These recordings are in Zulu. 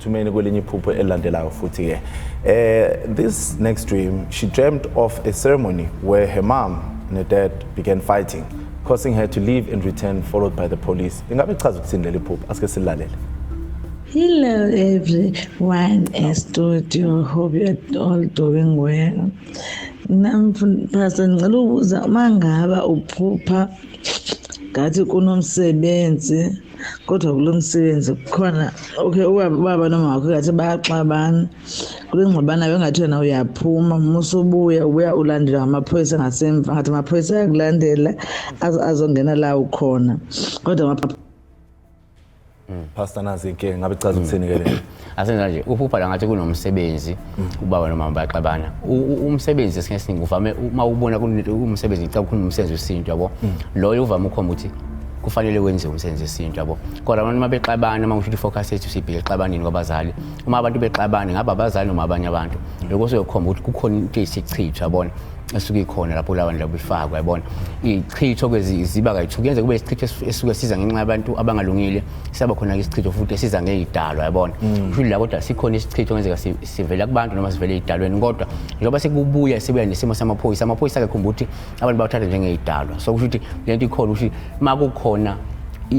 Asiphuthumeni kwelinye iphupho elilandelayo futhi ke. This next dream, she dreamt of a ceremony where her mom and her dad began fighting, causing her to leave and return followed by the police. Ingabe ichaza ukuthini leli phupho? Asike silalele. Hello everyone in studio. Hope you're all doing well. Nami Pastor, ngicela ukubuza, uma ngaba uphupha ngathi kunomsebenzi, kodwa kulo msebenzi kukhona, okay, ubaba noma wakho ngathi bayaxabana, kule ngxabano bengathi wena uyaphuma, uma usubuya ubuya ulandelwa ngamaphoyisa ngasemva, ngathi amaphoyisa ayakulandela azongena la ukhona, kodwa Pastor, nazi inkinga, ngabe ichaza ukuthini ke le? Asenza nje, uphupha la ngathi kunomsebenzi, ubaba nomama baxabana. Umsebenzi esikhathini esiningi uvame uma ubona umsebenzi, ngicabanga kunomsebenzi wesintu, yabo, loyo uvame ukhomba ukuthi kufanele wenziwe umsebenzi wesintu, yabo. Kodwa abantu uma bexabana, uma ngisho ukuthi i-focus yethu sibheke exabaneni kwabazali, uma abantu bexabana, ngabe abazali noma abanye abantu, lokho kuzokhomba ukuthi kukhona into eyisichitho, yabona, esuke ikhona lapho labantu labo ifakwa, yabona. Ichitho ke ziba kayi-two. Kuyenzeka kube isichitho esuke siza ngenxa yabantu abangalungile, siyaba khona-ke isichitho futhi esiza ngey'dalwa, yabona. Kusho la, kodwa sikhona isichitho kungenzeka sivela kubantu noma sivele ey'dalweni, kodwa njengoba sekubuya sibuya nesimo samaphoyisa, amaphoyisa ake khumbula ukuthi abantu bawathatha njengey'dalwa. So kusho ukuthi le nto ikhona, ukuthi uma kukhona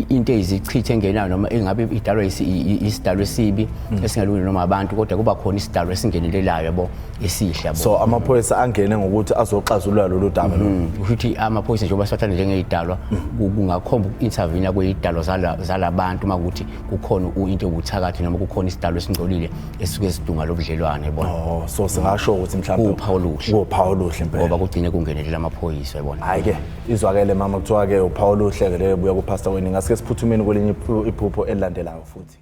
into eyizichitho engenayo, noma engabe idalwa isidalwa esibi esingalungile noma abantu, kodwa kuba khona isidalwa esingenelelayo, yabo, esihle, yabo. So amaphoyisa angene ngokuthi azoxazulula lolu daba lo. Kusho ukuthi amaphoyisa, njengoba siwathanda njengey'dalwa, kungakhomba uku-intervene kwey'dalwa zalabantu uma kuthi kukhona into yobuthakathi noma kukhona isidalwa esingcolile esuke sidunga lobudlelwane, yabona. Oh, so singasho ukuthi mhlawumbe kuwuphawu oluhle. Kuwuphawu oluhle impela. Ngoba kugcine kungenelela amaphoyisa, yabona. Hayi ke, izwakele mama, kuthiwa ke uphawu oluhle ke leyo buya kuPastor Wayne. Ngasike siphuthumeni kwelinye iphupho elilandelayo futhi.